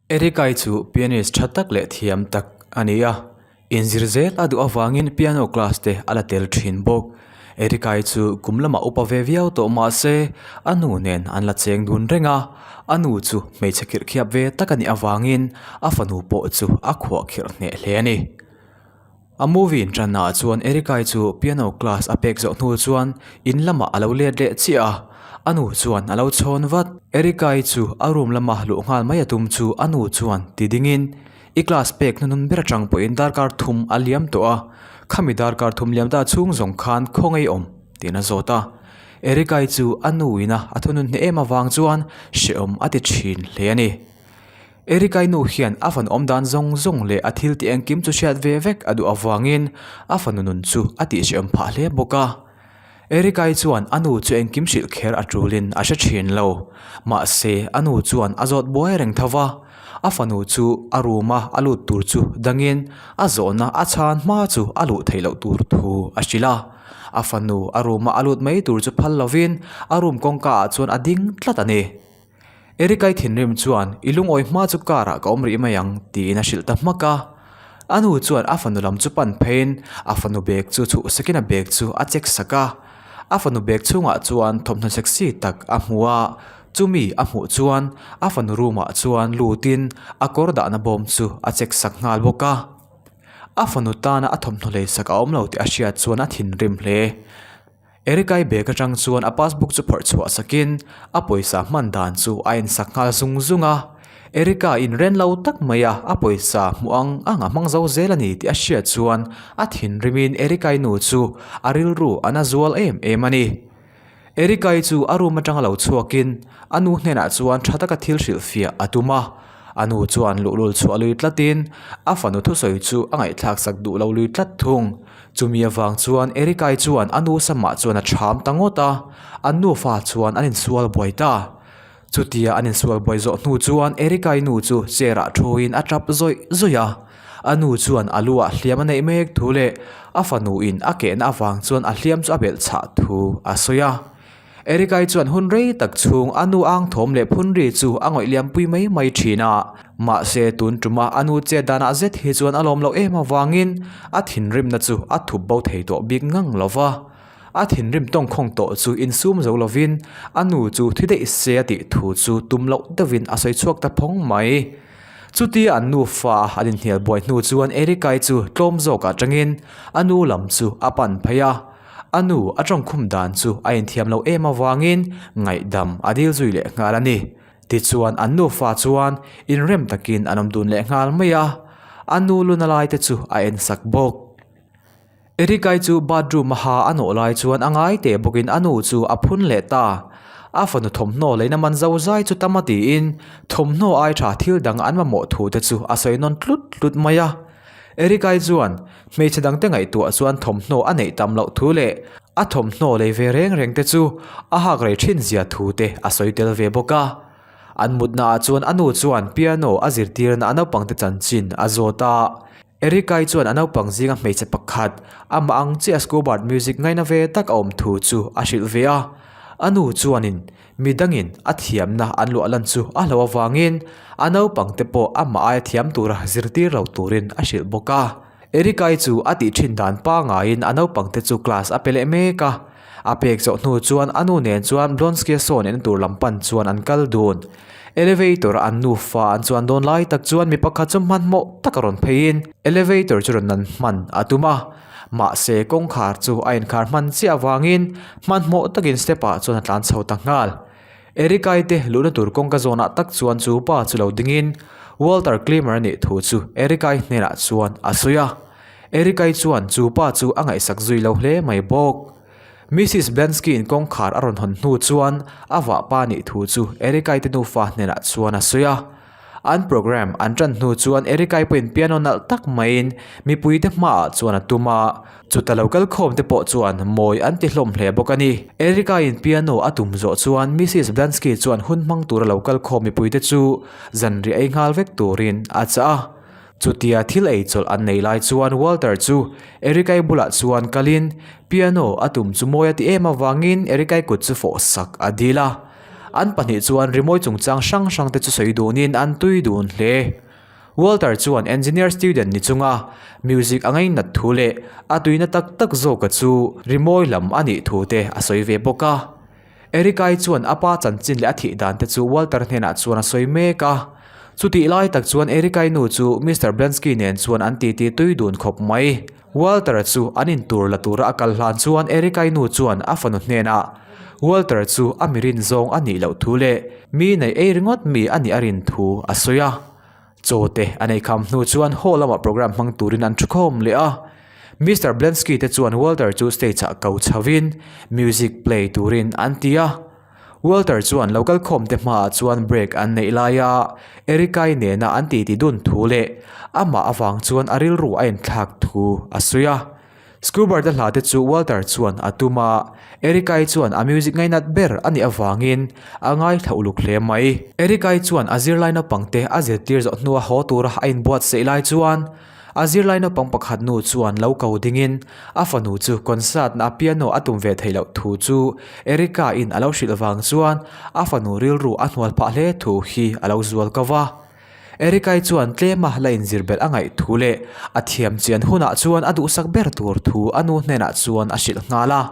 Erikai chu pianist tha tak leh thiam tak a ni a, inzir zel a duh avangin piano class te a la tel thin bawk. Erikai chu kum lamah upa ve viau tawh mah se a nu nen an la cheng dun reng a, a nu chu hmeichhe khirh khiap ve tak a nih avangin a fanu pawh chu a khuah khirh hneh hle a ni. A movie in ṭanna ah chuan Erica-i chu piano class a pek zawh hnu chuan in lamah a lo let leh chiah a, a nu chuan a lo chhawn vat. Erica-i chu a room lama luh nghal mai a tum chu a nu chuan ti dingin, I class pek hnunun ber aṭang pawhin darkar thum a liam tawh a, khami darkar thum liam ta chhung zawng khan khaw ngei awm tiin a zawt a. Erica-i chu a nu ina a thunun hneh em avang chuan hrehawm a ti ṭhin hle a ni. Erikai nu hian a fanu awm dan zawng zawng leh a thil tih engkim chu hriat ve vek a duh avangin a fanu nun chu a tihhrehawm phah hle bawk a. Erikai chuan a nu chu engkim hrilh kher a tulin a hre thin lo. Mahse, a nu chuan a zawt buai reng tho va, a fanu chu a room a a lut tur chu dangin a zawhna a chhan hma chu a luh theih loh tur thu a hrilh a. A fanu a room a a lut mai tur chu phal lovin a room kawngka ah chuan a ding tlat a ni. Erikai thinrim chuan, I lungawi hma chu car ah ka awm rih mai ang, tiin a hrilh ta hmak a. A nu chuan a fanu lam chu pan pheiin a fanu bag chu chhuh sakin a bag chu a check sak a. A fanu bag chhungah chuan thawmhnaw sexy tak a hmu a, chumi a hmuh chuan a fanu room ah chuan lutin a kawr dahna bawm chu a check sak nghal bawk a. A fanu tana a thawmhnaw lei sak a awm lo tih a hriat chuan a thinrim hle. Erikai bag atang chuan a passbook chu phawrh chhuah sakin a pawisa hman dan chu a insak nghal zung zung a. Erika inren lo tak mai a, a pawisa hmuh ang ang a hmang zo zel a ni tih a hriat chuan a thinrimin Erikai nu chu a rilru a na zual em em a ni. Erikai chu a room atanga lo chhuakin a nu hnenah chuan tha taka thil hrilhfiah a tum a. A nu chuan luhlul chhuah lui tlatin a fanu thusawi chu a ngaihthlak sak duh lo lui tlat thung. Chumi avang chuan Erikai chuan a nu samah chuan a ṭham ta ngawt a, an nufa chuan an insual buai ta. Chutia an insual buai zawh hnu chuan Erikai nu chu chair ah thuin a ṭap zawih zawih a. A nu chuan a lu ah hliam a neih mek thu leh a fanu in a kehna avang chuan a hliam chu a belh chhah thu a sawi a. Erikai chuan hun rei tak chhung a nu ang thawm leh phun ri chu a ngawih liam pui mai mai thin a. Mahse tun tuma a nu chet danah zet hi chuan a lawm loh em avangin a thinrimna chu a thup bo thei tawh bik ngang lo va. A thinrim tawngkhawng tawh chu insum zo lovin a nu chu thi daih se a tih thu chu tum loh deuhin a sawi chhuak ta phawng mai. Chutia an nufa an inhnial buai hnu chuan Erikai chu tlawm zawkah tangin a nu lam chu a pan phei a. A nu a tawngkhum dan chu a inthiam lo em avangin ngaihdam a dil zui leh nghal a ni. Tichuan an nufa chuan inrem takin an awm dun leh nghal mai a, a nu luna lai te chu a en sak bawk. Erikai chu bathroom a ha a nawh lai chuan a ngai teh bawkin a nu chu a phun leh ta. A fanu thawmhnaw leina man zo zai chu tam a tiin thawmhnaw ai tha thil dang an mamawh thu te chu a sawi nawn tlut tlut mai a. Erikai chuan Hmeichhe dangte ngaihtuah chuan thawmhnaw a neih tam loh thu leh a thawmhnaw lei ve reng reng te chu a hak rei thin zia thu te a sawi tel ve bawk a. An mutna ah chuan a nu chuan piano a zirtirna a naupangte chanchin a zawt a. Erica-i chuan a naupang zinga hmeichhe pakhat amah ang chiah scuba music ngaina ve tak a awm thu chu a hrilh ve a. A nu chuanin Mi dangin a thiamna an luah lan chu a hlauh avangin a naupangte pawh amah aia thiam tura zirtir lo turin a hrilh bawk a. Erica-i chu a tih thin dan pangaiin a naupangte chu class a pe leh mek a. A pek zawh hnu chuan a nu nen chuan Blonskia sawn en tur lam pan chuan an kal dun. Elevator a an nufa an chuan dawn lai tak chuan mi pakhat chu hmanhmawh taka rawn pheiin elevator chu rawn nan hman a tum a. Mahse, kawngkhar chu a inkhar hman chiah avangin hmanhmawh takin step ah chuan a tlan chho ta nghal. Erica-i te luhna tur kawngka zawnah tak chuan chu pa chu lo dingin Walter Clymer a nih thu chu Erica-i hnenah chuan a sawi a. Erica-i chuan chu pa chu a ngaihsak zui lo hle mai bawk. Missus Blensky-in kawngkhar a rawn hawn hnu chuan a vahpa nih thu chu Erica-i te nufa hnenah chuan a sawi a. An program an tan hnu chuan Erica-i pawhin piano nalh tak maiin mipuite hmaah chuan a tum a, chuta lo kal khawm te pawh chuan mawi an ti hlawm hle bawk a ni. Erica-in piano a tum zawh chuan Missus Blansky chuan hun hmang tura lo kal khawm mipuite chu zanriah ei nghal vek turin a chah a. Chutia thil ei chawlh an nei lai chuan Walter chu Erica-i bulah chuan kalin piano a tum chu mawi a ti em avangin Erica-i kut chu fawh sak a dil a. An pahnih chuan rimawi chungchang hrang hrang te chu sawi dunin an tui dun hle. Walter chuan engineer student ni chunga music a ngainat thu leh a tuina tak tak zawka chu rimawi lam a nih thu te a sawi ve bawk a. Erica-i chuan a pa chanchin leh a thih dan te chu Walter hnenah chuan a sawi mek a. Chutih lai tak chuan Erica-i nu chu Mister Blansky nen chuan an titi tui dun khawp mai. Walter-a chu an intur la tura a kal hlan chuan Erica-i nu chuan a fanu hnenah Walter-a chu a mi rin zawng a nih loh thu leh mi nei ei ringawt mi a nih a rin thu a sawi a. Chaw te a nei kham hnu chuan hall lamah program hmang turin an thu khawm leh a. Mister Blensky te chuan Walter chu stage ah ko chho in music play turin an ti a. Walter chuan lo kal khawm te hmaah chuan break an neih laia Erica-i nena an titi dun thu leh amah avang chuan a rilru a inthlak thu a sawi a. Scuba-te hla te chu Walter chuan a tum a, Erica-i chuan a music ngainat ber a nih avangin a ngaithla uluk hle mai. Erica-i chuan a zirlai naupangte a zirtir zawh hnua haw tura a inbuatsaih lai chuan a zirlai naupang pakhat nu chuan lo ko dingin a fanu chu concert na piano a tum ve theih loh thu chu Erica-in a lo hrilh vang chuan a fanu rilru a hnual phah hle thu hi a lo zual ko va. Erica-i chuan tlema la inzir belh a ngaih thu leh a thiam chian hunah chuan a duhsak ber tur thu a nu hnenah chuan a hrilh nghal a.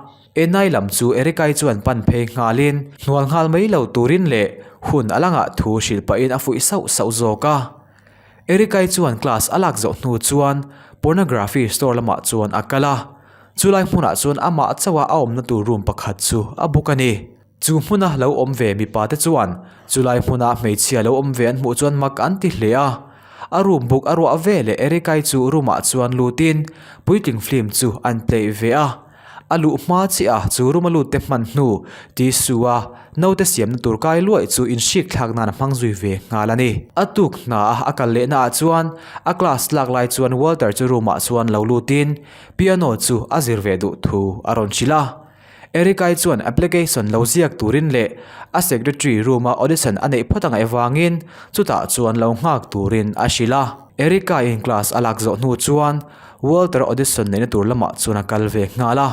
Enai lam chu Erica-i chuan pan phei nghalin hnual nghal mai lo turin leh hun a la ngah thu hrilh pahin a fuih sauh sauh zawk a. Erica-i chuan class a lak zawh hnu chuan pornography store lamah chuan a kal a, chulai hmunah chuan amah chauha a awmna tur room pakhat chu a book a ni. Chu hmuna lo awm ve mipa te chuan chulai hmuna hmeichhia lo awm ve an hmuh chuan mak an ti hle a. A room buk a ruah ve leh Erica-i chu room ah chuan lutin puitling film chu an play ve a. A luh hma chiah a chu room a lut te hman hnu tissue a naute siamna tur kai luaih chu inhrik thlak nan a hmang zui ve nghal a ni. A tuk hna a a kal lehna ah chuan a class lak lai chuan Walter chu room ah chuan lo lutin piano chu a zir ve duh thu a rawn hrilh a. Erica-i chuan application lo ziak turin leh a secretary room-a audition a neih phawt angaih avangin chutah chuan lo nghak turin a hrilh a. Erica-in class a lak zawh hnu chuan Walter audition neihna tur lamah chuan a kal ve nghal a.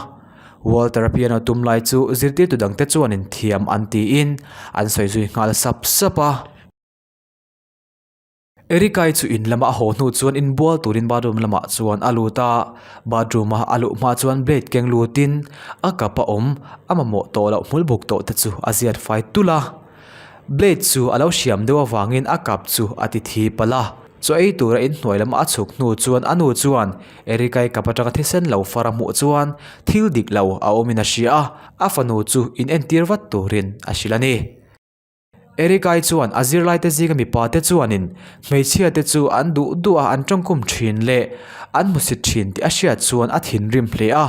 Walter-a piano tum lai chu zirtirtu dangte chuanin thiam an tiin an sawi zui nghal sap sap a. Erica-i chu in lama a haw hnu chuan inbual turin bathroom lamah chuan a lut a, bathroom a a luh hma chuan blade keng lutin a kap a awm a mamawh tawh loh hmul buk tawh te chu a ziat fai tulh a, blade chu a lo hriam deuh avangin a kap chu a ti thi palh a, chaw ei tura inhnuai lama a chhuk hnu chuan a nu chuan Erica-i kap atanga thisen lo far a hmuh chuan thil dik lo a awmin a hria a, a fanu chu in entir vat turin a hrilh a ni. Erica-i chuan a zirlaite zinga mipa te chuanin hmeichhia te chu an duh duh a an tawngkhum thin leh an hmusit thin tih a hriat chuan a thinrim hle a.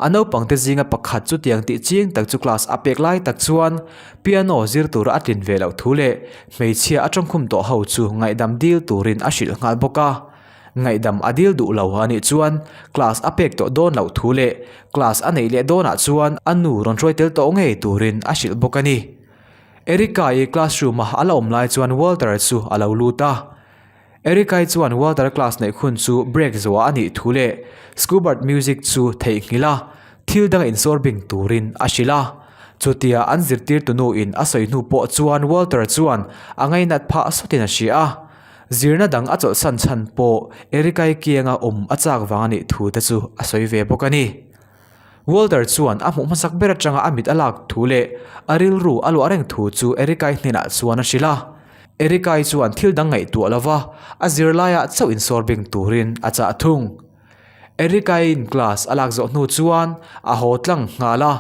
A naupang te zinga pakhat chutiang tih ching tak chu class a pek lai tak chuan piano zir tura a tlin ve loh thu leh hmeichhia a tawngkhum tawh ho chu ngaihdam dil turin a hrilh nghal bawk a. Ngaihdam a dil duh lo a nih chuan class a pek tawh dawn loh thu leh class a neih leh dawnah chuan a nu rawn hruai tel tawh ngei turin a hrilh bawk a ni. Erica-i classroom a a la awm lai chuan Walter-a chu a lo lut a. Erica-i chuan Walter-a class neih hun chu break zuah a nih thu leh Schubert music chu theihnghilh a, thil danga insawr bing turin a hrilh a. Chutia an zirtirtu nuin a sawi hnu pawh chuan Walter-a chuan a ngainat phah sawtin a hria a. Zirna dang a chawlhsan chhan pawh Erica-i kianga awm a chak vang a nih thu te chu a sawi ve bawk a ni. Walter chuan a hmuh hmasak ber atanga a mit a lak thu leh a rilru a luah reng thu chu Erica-i hnenah chuan a hrilh a. Erica-i chuan thil dang ngaihtuah lova a zirlaiah chauh insawr bing turin a chah thung. Erica-i'n class a lak zawh hnu chuan a haw tlang nghal a,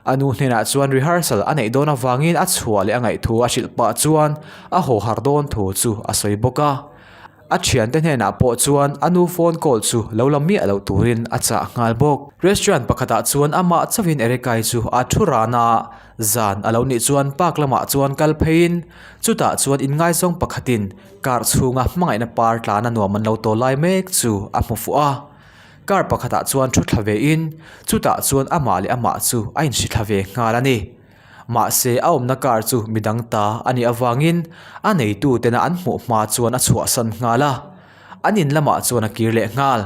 a nu hnenah chuan rehearsal a neih dawn avangin a chhuah leh a ngaih thu a hrilh pah chuan a haw har dawn thu chu a sawi bawk a. A thiante hnenah pawh chuan a nu phone call chu lo la miah loh turin a chah nghal bawk. Restaurant pakhatah chuan amah chauhin Erica-i chu a thu ran a, zan a lo nih chuan park lamah chuan kal pheiin chutah chuan inngaizawng pakhatin car chhunga hmangaihna par tlana nuam an lo tawl lai mek chu a hmu fuh a. Car pakhatah chuan thu thla vein chutah chuan amah leh amah chu a inhri thla ve nghal a ni. Mahse a awmna car chu midang ta a nih avangin a neitu tena an hmuh hma chuan a chhuahsan nghal a, an in lamah chuan a kir leh nghal.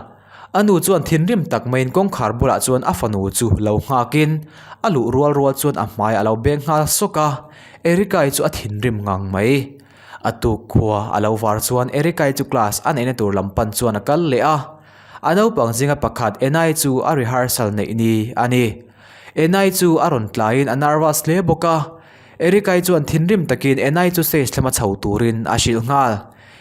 A nu chuan thinrim tak maiin kawngkhar bulah chuan a fanu chu lo nghakin a luh rual rual chuan a hmai a lo beng nghal sawk a, Erica-i chu a thinrim ngang mai. A tuk khua a lo var chuan Erica-i chu class a neihna tur lam pan chuan a kal leh a. A naupang zinga pakhat Enai chu a rehearsal neih ni a ni. Enai chu a rawn tlaiin a nervous hle bawk a. Erica-i chuan thinrim takin Enai chu stage lama chho turin a hrilh nghal.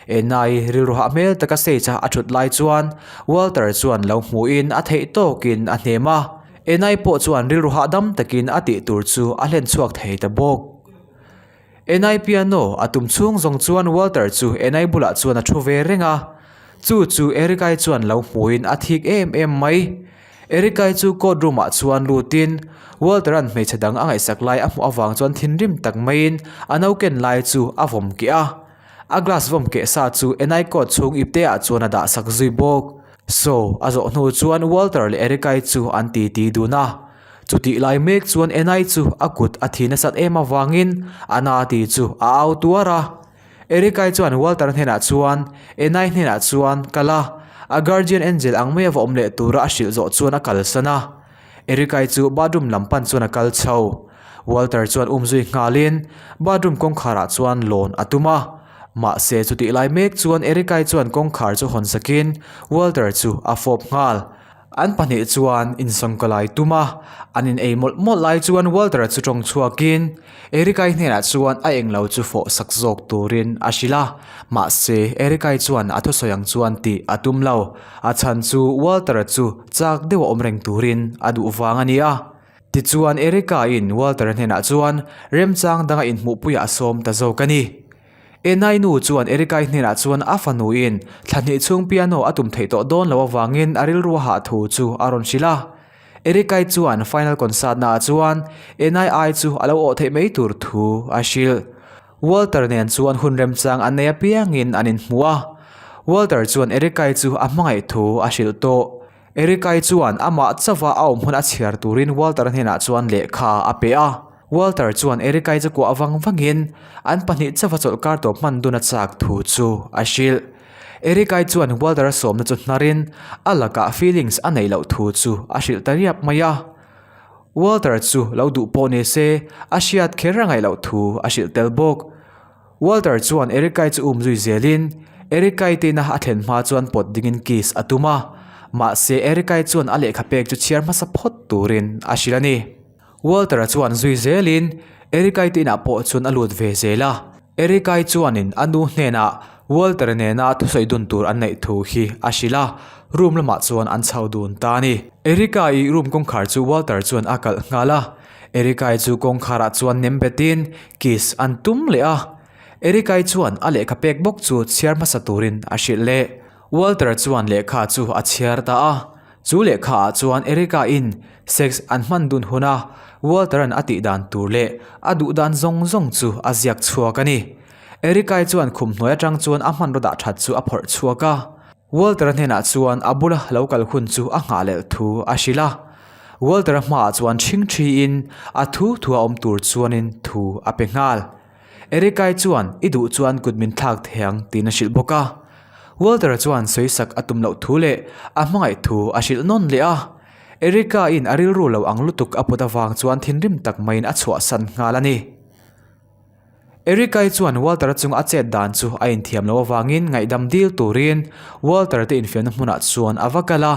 Enai rilru hah hmel taka stage a a thut lai chuan Walter chuan lo hmuhin a theih tawkin a hnem a. Enai pawh chuan rilru hahdam takin a tih tur chu a hlen chhuak thei ta bawk. Enai piano a tum chhung zawng chuan Walter chu Enai bulah chuan a thu ve reng a. Chu chu Eric-i chuan lo hmuhin a thik em em mai. Eric-i chu court room ah chuan lutin Walter-a'n hmeichhe dang a ngaihsak lai a hmuh avang chuan thinrim tak maiin a nauken lai chu a vawm keh a. A glass vawm keh sa chu Enai coat chhung ipte ah chuan a dah sak zui bawk. So, a zawh hnu chuan Walter leh Erica-i chu an ti ti dun a. Chutih lai mek chuan Enai chu a kut a thi nasat em avangin a na ti chu a au tuar a. Erica-i chuan Walter hnenah chuan Enai hnenah chuan kal a, a guardian angel ang mai a va awm leh tura a hrilh zawh chuan a kalsan a. Erica-i chu bathroom lam pan chuan a kal chho. Walter chuan um zui nghalin bathroom kawngkharah chuan lawn a tum a. Mahse chutih lai mek chuan Erica-i chuan kawngkhar chu hawn sakin Walter chu a fawp nghal. An pahnih chuan insawmka lai tum a, an in ei mawlh mawlh lai chuan Walter-a chu tawng chhuakin Erica-i hnenah chuan a englo chu fawh sak zawk turin a hrilh a. Mahse Erica-i chuan a thusawi ang chuan tih a tum lo. A chhan chu Walter-a chu chak deuh a awm reng turin a duh vang a ni a. Tichuan Erica-in Walter-a hnenah chuan remchang danga inhmuhpuiah a sawm ta zawk a ni. Enai nu chuan Erica-i hnenah chuan a fanuin thla hnih chhung piano a tum theih tawh dawn loh avangin a rilru a hah thu chu a rawn hrilh a. Erica-i chuan final concert naah chuan Enai ai chu a lo awh theih mai tur thu a hrilh. Walter nen chuan hun remchang an nei apiangin an inhmu a. Walter chuan Erica-i chu a hmangaih thu a hrilh tawh. Erica-i chuan amah chauha a awm hun a chhiar turin Walter hnenah chuan lehkha a pe a. Walter chuan Erica-i chu kuah vang vangin an pahnih chauha chawlhkar tawp hman dun a chak thu chu a hrilh. Erica-i chuan Walter-a sawmna chu hnarin a lakah feelings a neih loh thu chu a hrilh ta riap mai a. Walter chu lo duh pawh ni se, a hriat kher a ngaih loh thu a hrilh tel bawk. Walter chuan Erica-i chu um zui zelin, Erica-i teina a thlen hma chuan pawt dingin kiss a tum a. Mahse, Erica-i chuan a lehkha pek chu chhiar hmasa phawt turin a hrilh a ni. Walter-a chuan zui zelin, Erica-i te inah pawh chuan a lut ve zel a. Erica-i chuanin a nu hnenah Walter-a nena thusawi dun tur an neih thu hi a hrilh a, room lamah chuan an chho dun ta a ni. Erica-i room kawngkhar chu Walter chuan a kalh nghal a, Erica-i chu kawngkharah chuan nem betin kiss an tum leh a. Erica-i chuan a lehkha pek bawk chu chhiar hmasa turin a hrilh leh. Walter chuan lehkha chu a chhiar ta a, chu lehkha ah chuan Erica in sex an hman dun huna Walter an a tih dan tur leh a duh dan zawng zawng chu a ziak chhuak a ni. Erica-i chuan khum hnuai atang chuan a hmanraw dah that chu a phawrh chhuak a, Walter-a hnenah chuan a bula lo kal hun chu a nghah leh thu a hrilh a. Walter-a hmaah chuan ṭhingṭhi in a thu thu a awm tur chuanin thu a pe nghal. Erica-i chuan i duh chuan kut min thlak thei ang tiin a hrilh bawk a. Walter-a chuan sawisak a tum loh thu leh a hmangaih thu a hrilh nawn leh a. Erica-in a rilru lo ang lutuk a put avang chuan thinrim tak maiin a chhuahsan nghal a ni. Erica-i chuan Walter-a chunga a chet dan chu a inthiam loh avangin ngaihdam dil turin Walter-a te infiamna hmunah chuan a va kal a.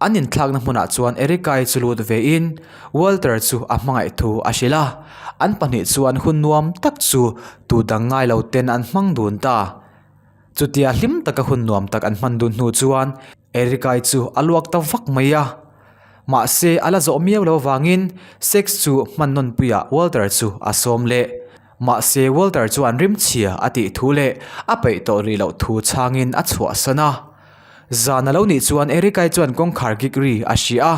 An inthlakna hmunah chuan Erica-i chu lut vein Walter chu a hmangaih thu a hrilh a. An pahnih chuan hun nuam tak chu tu dang ngai lo ten an hmang dun ta. Chutia hlim taka hun nuam tak an hman dun hnu chuan Erica-i chu a luak ta vak mai a. Mahse a la zawh miau lo avangin sex chu hman nawn puiah Walter chu a sawm leh. Mahse Walter chuan rimchhia a tih thu leh a peih tawh rih loh thu chhangin a chhuahsan a. Zan a lo nih chuan Erica-i chuan kawngkhar gik ri a hria a,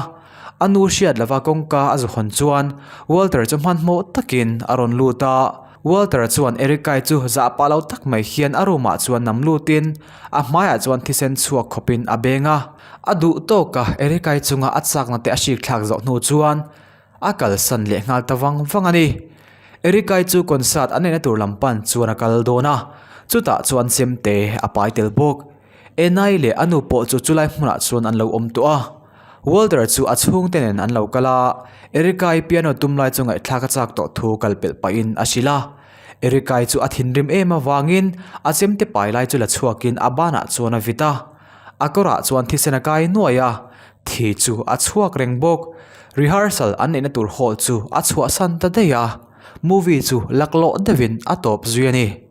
a nu hriat lova kawngka a zu hawn chuan Walter chu hmanhmawh takin a rawn lut a. Walter chuan Erica-i chu zah pah lo tak mai hian a room ah chuan nam lutin a hmaiah chuan thisen chhuak khawpin a beng a. A duh tawk a, Erica-i chunga a chakna te a hrik thlak zawh hnu chuan a kalsan leh nghal ta vang vang a ni. Erica-i chu concert a neihna tur lam pan chuan a kal dawn a, chutah chuan chemte a pai tel bawk. Enai leh a nu pawh chu chulai hmunah chuan an lo awm tawh a. Walter chu a chhungte nen an lo kal a, Erica-i piano tum lai chu ngaihthlak a chak tawh thu kal pelh pahin a hrilh a. Erica-i chu a thinrim em avangin a chemte pai lai chu la chhuakin a banah chuan a vit a. A kawrah chuan thisen a kai nuai a, thi chu a chhuak reng bawk. Rehearsal an neihna tur hall chu a chhuahsan ta daih a, movie chu laklawh deuhin a tawp zui a ni.